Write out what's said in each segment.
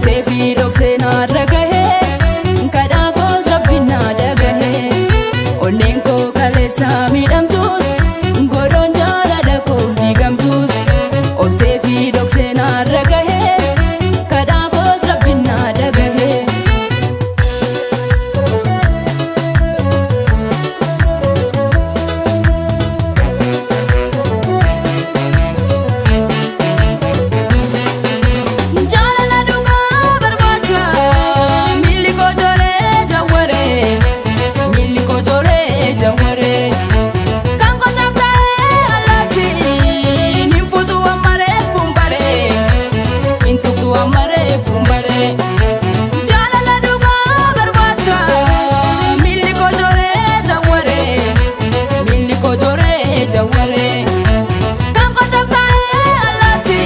Obsee fi dhoksee naarra gahee kadhaa koos rabbiin naa dhagahee. Onneen koo kaleessa miidhamtus godhoon jaalala koo diigamtus. Obsee fi dhoksee naarra gahee kadhaa koos rabbiin naa dhagahee. Jaalala dhugaa barbaacha miilli koo jooree jawwaree miilli koo jooree jawwaree. Kan qotaaf ta'ee allaatti hin fuutu ammaree fuumbaree hin tuqxu ammaree fuumbaree. Jaalala dhugaa barbaacha miilli koo jooree jawwaree miilli koo jooree jawwaree. Kan qotaaf ta'ee allaatti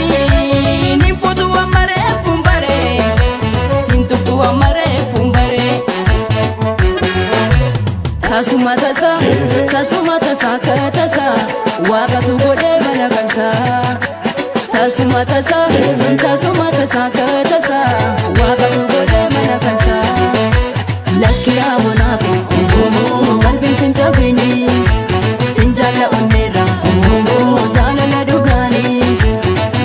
hin fuutu ammaree fuumbaree hin tuqxu ammaree fuumbaree. Tasuma tasa, tasuma tasa akka tasa, waaqatu godhee mana kansaa. Tasuma tasa, tasuma tasa akka tasa, waaqatu godhee mana kansaa. Lakki aabonaatu, qalbiin sin cabini, sin jaalla onneerra, jaalala dhugaani.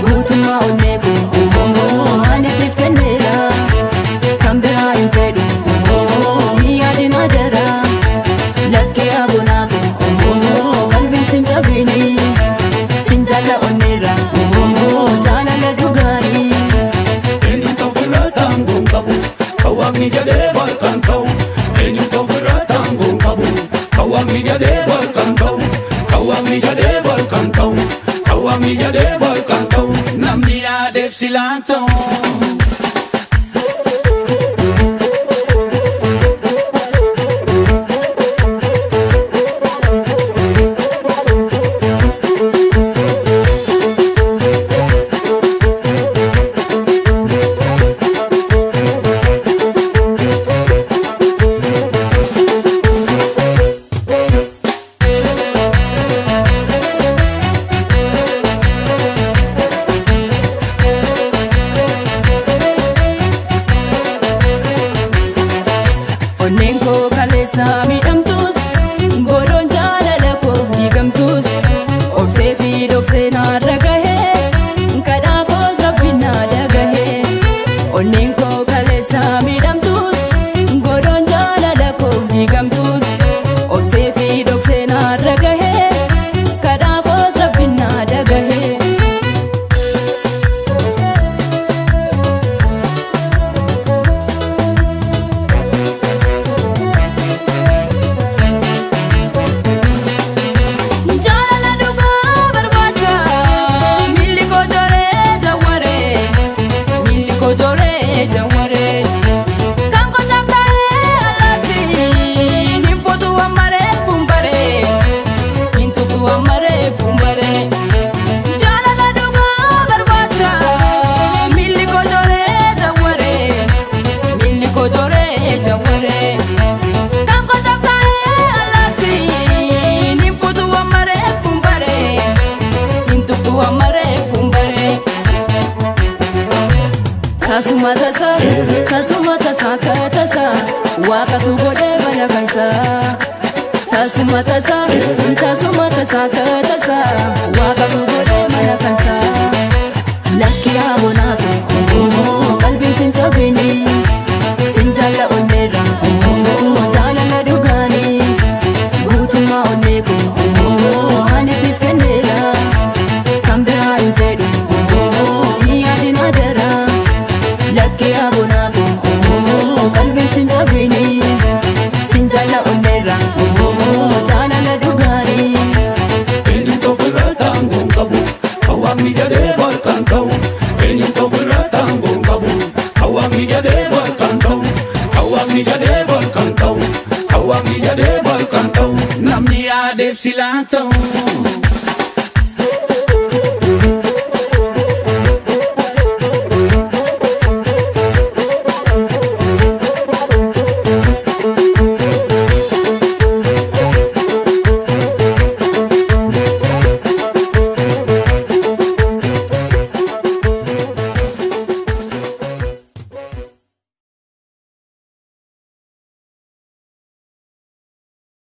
Guutummaa onnee koo, ani siif kenneera, kan biraa hin fedhu, ni yaadin adara. Lakki aabonaatu, qalbiin sin cabini, sin jaalla onneerra, jaalala dhugaani. Eenyutu ofirraa taangoon qabu kan waaqni jedhee barkaan ta'u. Eenyutu ofirraa taangoon qabu kan waaqni jedhee barkaan ta'u. Kan waaqni jedhee barkaan ta'u. Kan waaqni jedhee barkaan ta'u. Namni yaadeef silaan ta'u. Onneen koo kaleessa miidhamtus godhoon jaalala koo diigamtus. Obsee fi dhoksee naarra gahee kadhaa koos rabbiin naa dhagahee. Onneen koo kaleessa miidhamtus godhoon jaalala koo diigamtus. Obsee fi dhoksee naarra gahee kadhaa koos rabbiin naa dhagahee. Jaalala dhugaa barbaacha miilli koo jooree jawwaree miilli koo jooree jawwaree. Kan qotaaf ta'ee allaatti hin fuutu ammaree fuumbaree hin tuqxu ammaree fuumbaree. Jaalala dhugaa barbaacha miilli koo jooree jawwaree miilli koo jooree jawwaree. Kan qotaaf ta'ee allaatti hin fuutu ammaree fuumbaree hin tuqxu ammaree fuumbaree. Tasuma tasa, tasuma tasa akka tasa, waaqatu godhee mana kansaa. Tasuma tasa, tasuma tasa akka tasa, waaqatu godhee mana kansaa. Lakki aabonaatu, qalbiin sin cabini, sin jaalla onneerra, jaalala dhugaani. Guutummaa onnee koo, ani siif kenneera, kan biraa hin fedhu, ni yaadin adara. Lakki aabonaatu, qalbiin sin cabini, sin jaalla onneerra, jaalala dhugaani. Eenyutu ofirraa taangoon qabu kan waaqni jedhee barkaan ta'u. Eenyutu ofirraa taangoon qabu kan waaqni jedhee barkaan ta'u. Kan waaqni jedhee barkaan ta'u. Kan waaqni jedhee barkaan ta'u. Namni yaadeef silaan ta'u.